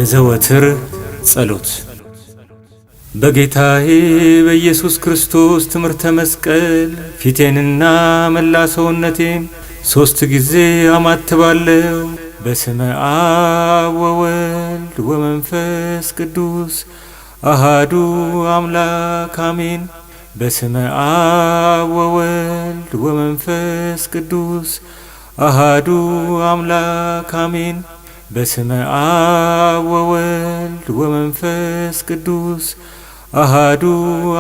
የዘወትር ጸሎት። በጌታዬ በኢየሱስ ክርስቶስ ትምህርተ መስቀል ፊቴንና መላ ሰውነቴን 3 ጊዜ አማትባለሁ። በስመ አብ ወወልድ ወመንፈስ ቅዱስ አሃዱ አምላክ አሜን። በስመ አብ ወወልድ ወመንፈስ ቅዱስ አሃዱ አምላክ አሜን። በስመ አብ ወወልድ ወመንፈስ ቅዱስ አሃዱ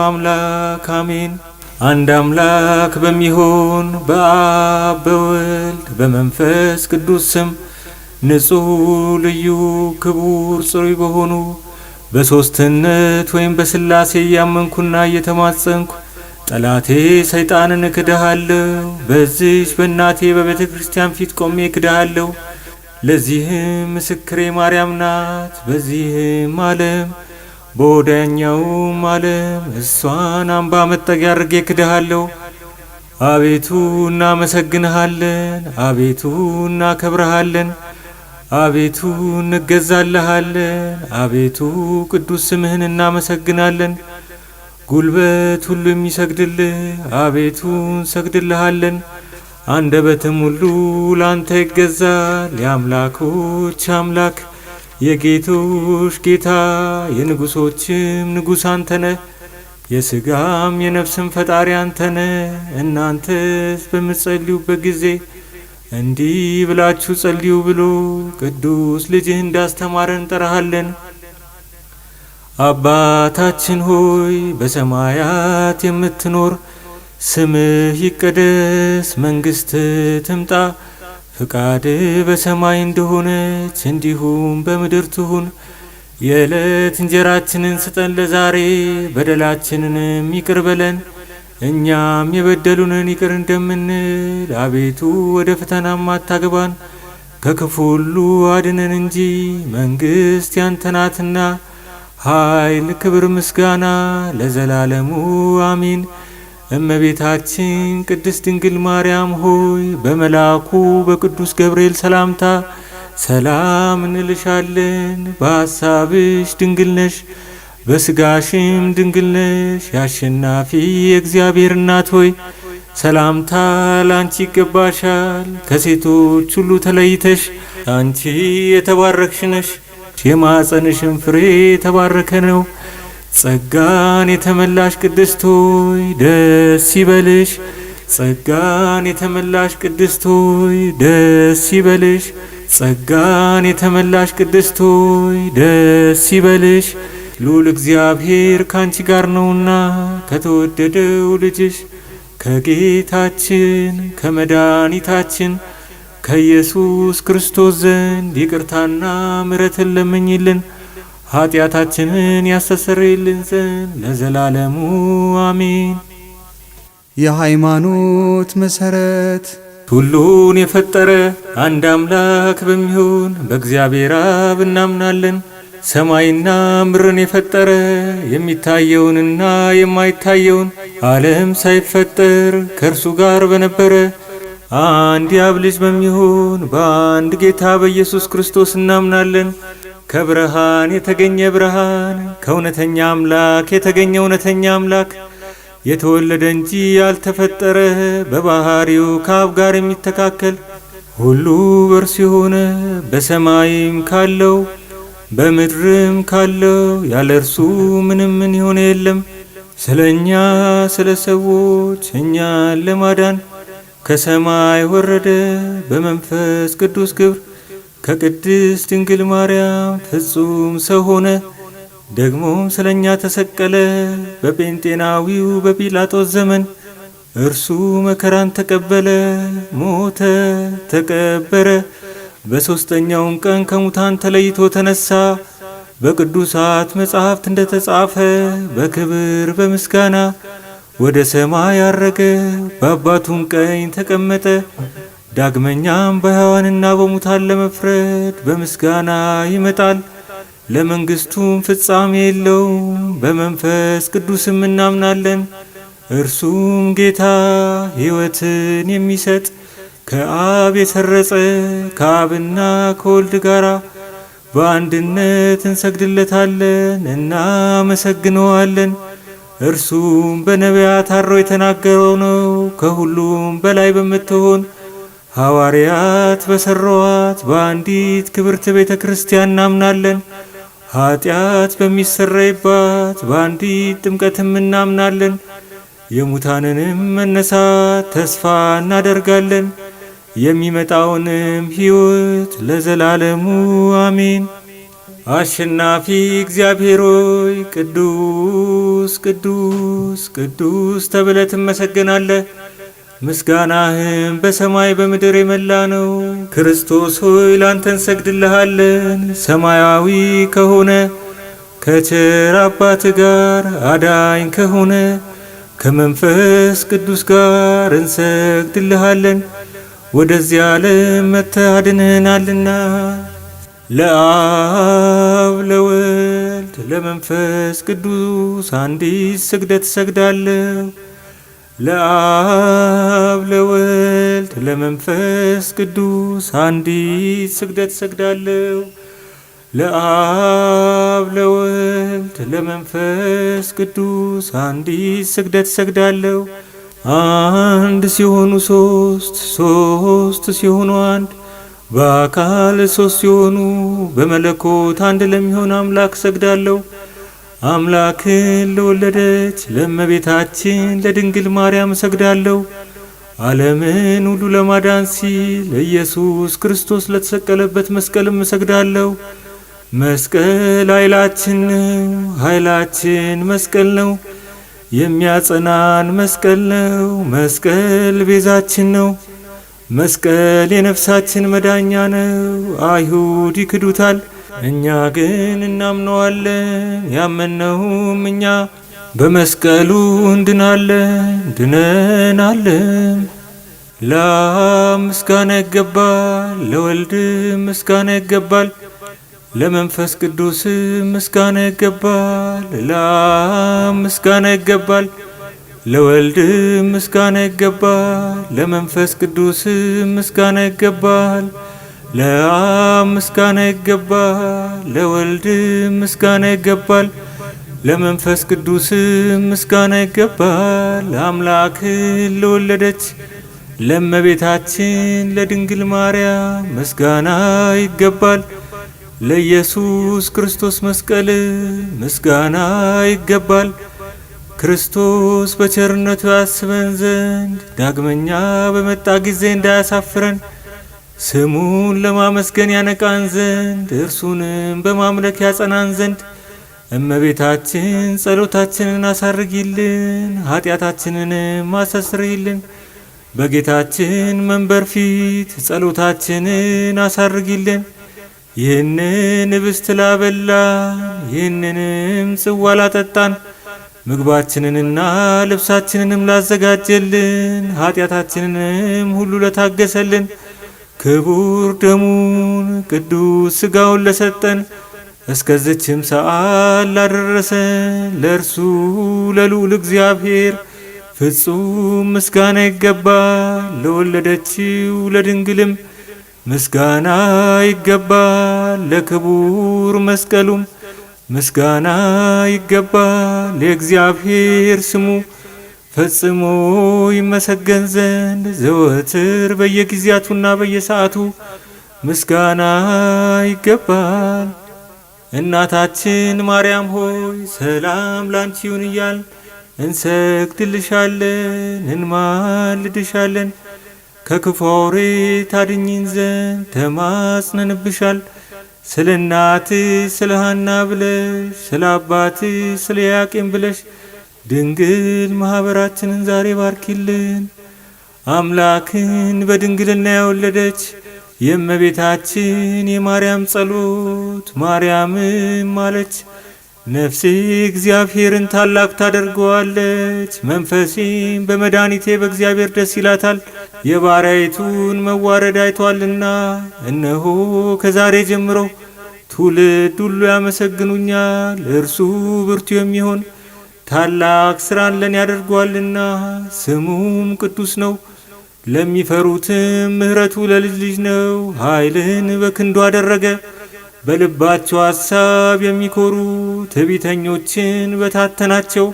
አምላክ አሜን። አንድ አምላክ በሚሆን በአብ በወልድ በመንፈስ ቅዱስ ስም ንጹሕ ልዩ ክቡር ጽሩይ በሆኑ በሦስትነት ወይም በሥላሴ እያመንኩና እየተማጸንኩ ጠላቴ ሰይጣንን እክድሃለሁ። በዚህች በእናቴ በቤተ ክርስቲያን ፊት ቆሜ እክድሃለሁ። ለዚህም ምስክሬ ማርያም ናት። በዚህም ዓለም በወዲያኛውም ዓለም እሷን አምባ መጠጊያ አድርጌ እክድሃለሁ። አቤቱ እናመሰግንሃለን፣ አቤቱ እናከብረሃለን፣ አቤቱ እንገዛልሃለን፣ አቤቱ ቅዱስ ስምህን እናመሰግናለን። ጉልበት ሁሉ የሚሰግድልህ አቤቱ እንሰግድልሃለን፣ አንደበትም ሁሉ ላንተ ይገዛል። የአምላኮች አምላክ የጌቶች ጌታ የንጉሶችም ንጉሥ አንተ ነህ። የሥጋም የነፍስም ፈጣሪ አንተ ነህ። እናንተስ በምትጸልዩበት ጊዜ እንዲህ ብላችሁ ጸልዩ ብሎ ቅዱስ ልጅህ እንዳስተማረን እንጠራሃለን። አባታችን ሆይ በሰማያት የምትኖር፣ ስምህ ይቀደስ፣ መንግስትህ ትምጣ፣ ፍቃድህ በሰማይ እንደሆነች እንዲሁም በምድር ትሁን። የዕለት እንጀራችንን ስጠን ለዛሬ፣ በደላችንንም ይቅር በለን እኛም የበደሉንን ይቅር እንደምንል። አቤቱ ወደ ፈተናም አታግባን፣ ከክፉ ሁሉ አድነን እንጂ መንግስት ያንተ ናትና፣ ኃይል፣ ክብር፣ ምስጋና ለዘላለሙ አሜን። እመቤታችን ቅድስት ድንግል ማርያም ሆይ በመልአኩ በቅዱስ ገብርኤል ሰላምታ ሰላም እንልሻለን። በሐሳብሽ ድንግል ነሽ፣ በስጋሽም ድንግል ነሽ። የአሸናፊ የእግዚአብሔር እናት ሆይ ሰላምታ ላንቺ ይገባሻል። ከሴቶች ሁሉ ተለይተሽ አንቺ የተባረክሽ ነሽ፣ የማኅፀንሽም ፍሬ የተባረከ ነው። ጸጋን የተመላሽ ቅድስት ሆይ ደስ ይበልሽ። ጸጋን የተመላሽ ቅድስት ሆይ ደስ ይበልሽ። ጸጋን የተመላሽ ቅድስት ሆይ ደስ ይበልሽ፣ ልዑል እግዚአብሔር ካንቺ ጋር ነውና ከተወደደው ልጅሽ ከጌታችን ከመድኃኒታችን ከኢየሱስ ክርስቶስ ዘንድ ይቅርታና ምሕረትን ለምኝልን ኃጢአታችንን ያስተሰርይልን ዘንድ ለዘላለሙ አሜን። የሃይማኖት መሰረት። ሁሉን የፈጠረ አንድ አምላክ በሚሆን በእግዚአብሔር አብ እናምናለን። ሰማይና ምድርን የፈጠረ የሚታየውንና የማይታየውን ዓለም ሳይፈጠር ከእርሱ ጋር በነበረ አንድ የአብ ልጅ በሚሆን በአንድ ጌታ በኢየሱስ ክርስቶስ እናምናለን። ከብርሃን የተገኘ ብርሃን፣ ከእውነተኛ አምላክ የተገኘ እውነተኛ አምላክ፣ የተወለደ እንጂ ያልተፈጠረ፣ በባህሪው ከአብ ጋር የሚተካከል፣ ሁሉ በእርሱ የሆነ፣ በሰማይም ካለው በምድርም ካለው ያለ እርሱ ምንም ምን የሆነ የለም። ስለ እኛ ስለ ሰዎች እኛን ለማዳን ከሰማይ ወረደ። በመንፈስ ቅዱስ ግብር ከቅድስት ድንግል ማርያም ፍጹም ሰው ሆነ። ደግሞም ስለ እኛ ተሰቀለ። በጴንጤናዊው በጲላጦስ ዘመን እርሱ መከራን ተቀበለ፣ ሞተ፣ ተቀበረ። በሦስተኛውም ቀን ከሙታን ተለይቶ ተነሳ። በቅዱሳት መጻሕፍት እንደተጻፈ በክብር በምስጋና ወደ ሰማይ አረገ፣ በአባቱም ቀኝ ተቀመጠ። ዳግመኛም በሕያዋንና በሙታን ለመፍረድ በምስጋና ይመጣል። ለመንግስቱም ፍጻሜ የለውም። በመንፈስ ቅዱስም እናምናለን። እርሱም ጌታ ሕይወትን የሚሰጥ ከአብ የሰረጸ ከአብና ከወልድ ጋር በአንድነት እንሰግድለታለን፣ እናመሰግነዋለን። እርሱም በነቢያት አድሮ የተናገረው ነው። ከሁሉም በላይ በምትሆን ሐዋርያት በሠሯት በአንዲት ክብርት ቤተ ክርስቲያን እናምናለን። ኃጢአት በሚሰረይባት በአንዲት ጥምቀትም እናምናለን። የሙታንንም መነሳት ተስፋ እናደርጋለን። የሚመጣውንም ሕይወት ለዘላለሙ አሜን። አሸናፊ እግዚአብሔር ሆይ ቅዱስ ቅዱስ ቅዱስ ተብለህ ትመሰገናለህ። ምስጋናህም በሰማይ በምድር የመላ ነው። ክርስቶስ ሆይ ላንተ እንሰግድልሃለን። ሰማያዊ ከሆነ ከቸር አባት ጋር አዳኝ ከሆነ ከመንፈስ ቅዱስ ጋር እንሰግድልሃለን። ወደዚህ ዓለም መጥተህ አድነናልና። ለአብ ለወልድ ለመንፈስ ቅዱስ አንዲት ስግደት እሰግዳለሁ። ለአብ ለወልድ ለመንፈስ ቅዱስ አንዲት ስግደት እሰግዳለሁ። ለአብ ለወልድ ለመንፈስ ቅዱስ አንዲት ስግደት እሰግዳለሁ። አንድ ሲሆኑ ሶስት፣ ሶስት ሲሆኑ አንድ፣ በአካል ሶስት ሲሆኑ በመለኮት አንድ ለሚሆን አምላክ እሰግዳለሁ። አምላክን ለወለደች ለእመቤታችን ለድንግል ማርያም እሰግዳለሁ። ዓለምን ሁሉ ለማዳን ሲል ኢየሱስ ክርስቶስ ለተሰቀለበት መስቀልም እሰግዳለሁ። መስቀል ኃይላችን ነው፣ ኃይላችን መስቀል ነው። የሚያጸናን መስቀል ነው። መስቀል ቤዛችን ነው። መስቀል የነፍሳችን መዳኛ ነው። አይሁድ ይክዱታል፣ እኛ ግን እናምነዋለን። ያመነውም እኛ በመስቀሉ እንድናለን ድነናለን። ለአብ ምስጋና ይገባል፣ ለወልድ ምስጋና ይገባል፣ ለመንፈስ ቅዱስ ምስጋና ይገባል። ለአብ ምስጋና ይገባል፣ ለወልድ ምስጋና ይገባል፣ ለመንፈስ ቅዱስ ምስጋና ይገባል። ለአብ ምስጋና ይገባል፣ ለወልድ ምስጋና ይገባል፣ ለመንፈስ ቅዱስ ምስጋና ይገባል። አምላክን ለወለደች ለእመቤታችን ለድንግል ማርያም ምስጋና ይገባል። ለኢየሱስ ክርስቶስ መስቀል ምስጋና ይገባል። ክርስቶስ በቸርነቱ ያስበን ዘንድ ዳግመኛ በመጣ ጊዜ እንዳያሳፍረን ስሙን ለማመስገን ያነቃን ዘንድ እርሱንም በማምለክ ያጸናን ዘንድ እመቤታችን ጸሎታችንን አሳርጊልን፣ ኃጢአታችንንም አሳስርይልን። በጌታችን መንበር ፊት ጸሎታችንን አሳርጊልን። ይህንን ኅብስት ላበላን፣ ይህንንም ጽዋ ላጠጣን፣ ምግባችንንና ልብሳችንንም ላዘጋጀልን፣ ኃጢአታችንንም ሁሉ ለታገሰልን፣ ክቡር ደሙን ቅዱስ ሥጋውን ለሰጠን፣ እስከዚችም ሰዓት ላደረሰን ለእርሱ ለልዑል እግዚአብሔር ፍጹም ምስጋና ይገባል። ለወለደችው ለድንግልም ምስጋና ይገባል። ለክቡር መስቀሉም ምስጋና ይገባል። የእግዚአብሔር ስሙ ፈጽሞ ይመሰገን ዘንድ ዘወትር በየጊዜያቱና በየሰዓቱ ምስጋና ይገባል። እናታችን ማርያም ሆይ ሰላም ላንቺ ይሁን እያልን እንሰግድልሻለን፣ እንማልድሻለን። ከክፉ አውሬ ታድኝን ዘንድ ተማጽነንብሻል። ስለ እናትሽ ስለ ሐና ብለሽ ስለ አባትሽ ስለ ኢያቄም ብለሽ ድንግል ማኅበራችንን ዛሬ ባርኪልን። አምላክን በድንግልና የወለደች የእመቤታችን የማርያም ጸሎት፣ ማርያምም አለች፣ ነፍሴ እግዚአብሔርን ታላቅ ታደርገዋለች፣ መንፈሴም በመድኃኒቴ በእግዚአብሔር ደስ ይላታል፣ የባሪያይቱን መዋረድ አይቷልና። እነሆ ከዛሬ ጀምሮ ትውልድ ሁሉ ያመሰግኑኛል። እርሱ ብርቱ የሚሆን ታላቅ ሥራን ለኔ ያደርጓልና፣ ስሙም ቅዱስ ነው። ለሚፈሩትም ምሕረቱ ለልጅ ልጅ ነው። ኃይልን በክንዱ አደረገ፣ በልባቸው ሐሳብ የሚኮሩ ትዕቢተኞችን በታተናቸው።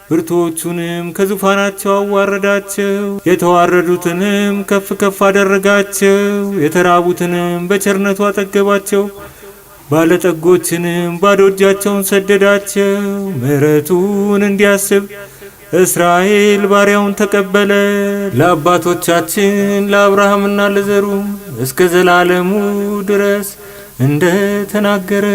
ብርቱዎቹንም ከዙፋናቸው አዋረዳቸው። የተዋረዱትንም ከፍ ከፍ አደረጋቸው። የተራቡትንም በቸርነቱ አጠገባቸው። ባለጠጎችንም ባዶ እጃቸውን ሰደዳቸው። ምሕረቱን እንዲያስብ እስራኤል ባሪያውን ተቀበለ። ለአባቶቻችን ለአብርሃምና ለዘሩ እስከ ዘላለሙ ድረስ እንደ ተናገረ።